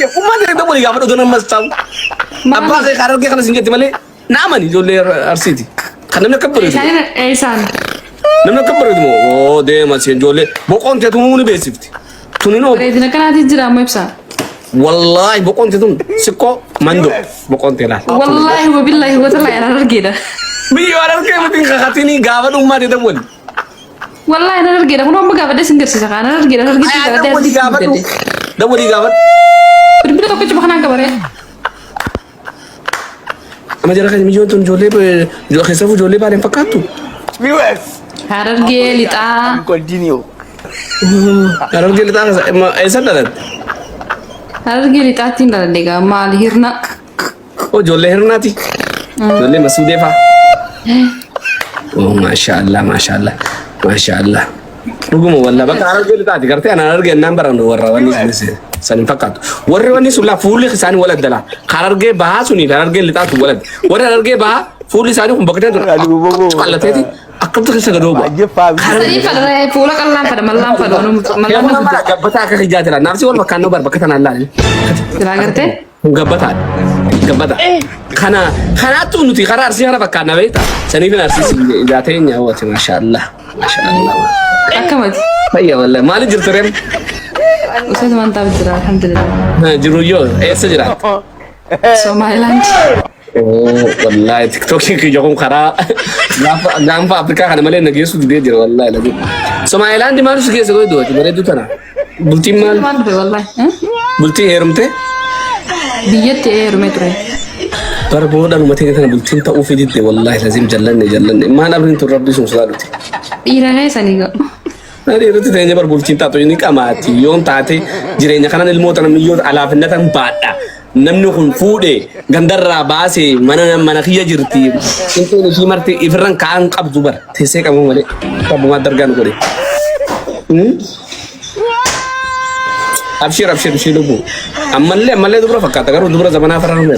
Kan ummaa ta'e dawwali gaafa dhudhu nama ta'u. Abbaa kee harargee kana sin jetti malee na amani ijoollee Arsiiti. Kan namni akka bareedu. Eessaan? Namni akka bareedu moo oo deema si ijoollee boqoon teetu ni beeksifti. Tuni noo Bareedina kanaatiin jira ammoo ibsaa. Wallaahi boqoon teetun siqqoo mando boqoon tee laal. Wallaahi wabillaahi watallaahi an harargeedha. Biyya harargee miti hin kakatinii gaafa dhummaa ta'e dawwali. Wallaahi an harargeedha. Kun amma gaafadhee sin garsiisa kaan harargeedha. Harargeetti gaafadhee Dawwali harargeetti gaafadhu. guddadhe. Dawwali gaafadhu. Bilbila tokkichuma kanaan qabaree. Amma jara kan mijoon tun ijoollee keessafuu ijoollee baaleen fakkaattu. Viewers, Harargee lixaa. continue. Harargee lixaa keessa eessa dhalatte? Harargee lixaatti hin dhaladhe egaa maali hirna. Oh, ijoollee hirnaati. Ijoollee masuudee faa. Oh, maashaallah, maashaallah, maashaallah. Dhuguma wallaa bakka harargee lixaati gartee anaan harargee naan barannu warra wanni san hin fakkaatu. Warri wanni sun laa fuulli isaanii wal addala. Harargee bahaa sunii fi harargee lixaatu wal adda. Warri harargee bahaa fuulli isaanii kun bakka ta'e qal'ateeti akkamtu keessa gadoo bu'a. Sanii fadha fuula qal'aan fadha mallaan fadha mallaan Nama mara gabbataa akka kijaati laa. Naafsi wal fakkaannoo bar bakka tanaan laale. Silaa gartee. Kun gabbataadha. Gabbata. Kana kanaattu nuti karaa Arsii kana fakkaanna beektaa? Saniif Arsii si ijaatee nyaawwate maashaallah. Maashaallah. Akkamati. Fayya wallahi. Maali jirtu reem? Useet waan taaf jira alhamdulillah. Jiru yoo eessa jiraatta? Somaliland. Oh, wallahi TikTokiin kiyya kun karaa gaanfa Afrikaa kana malee na geessu didee jira wallahi lagu. Somaliland maal si geesse godhe duwati bareedduu tana. Bultiin maal? Maal dhufe wallahi. Bultii heerumte? Biyyatti heerumee ture. Bara booda dhuma ta'e tana bultiin ta'uu fi didde wallahi lazim jallanne jallanne. Maal abriin tun rabbii sun sodaadhuti. Dhiira keessanii ga'u. Dhiiroti teenya bar bultiin taatu ni qamaati yoon taate jireenya kanan ilmoota namni yoo alaafinnatan baadha. Namni kun fuudhe gandarraa baase mana mana kiyya jirti. Qinxeen ishii marti ifirran kaa'an qabdu bar teessee qabu malee rabbumaa dargaa nu godhe. Abshir abshir ishii lubbu. Ammallee ammallee dubra fakkaata garuu dubra zamanaa fararame.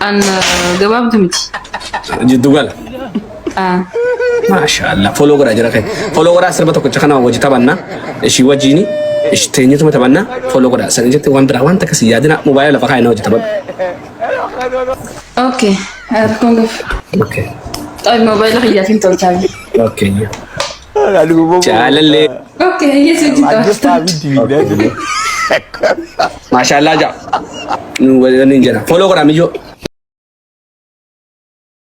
An gabaabdu miti. Jiddu gala. Ah. Maashaallah. Follow godhaa jira kee. Follow godhaa sirba tokkicha kana wajji taphanna. Ishii wajjiini. Ishii teenyetuma taphanna. Follow godhaa. San jetti waan biraa waan takka si yaadina mobaayila lafa kaa'ina wajji taphadhu. Okay. Rakkoon gafu. Okay. Ay, moobaayila kiyyaatiin tolchaa. Okay. Jaalallee. Okay, yes, wajji taphattu. Maashaallah jaa. Nu waliin jira. Follow godhaa miyyoo.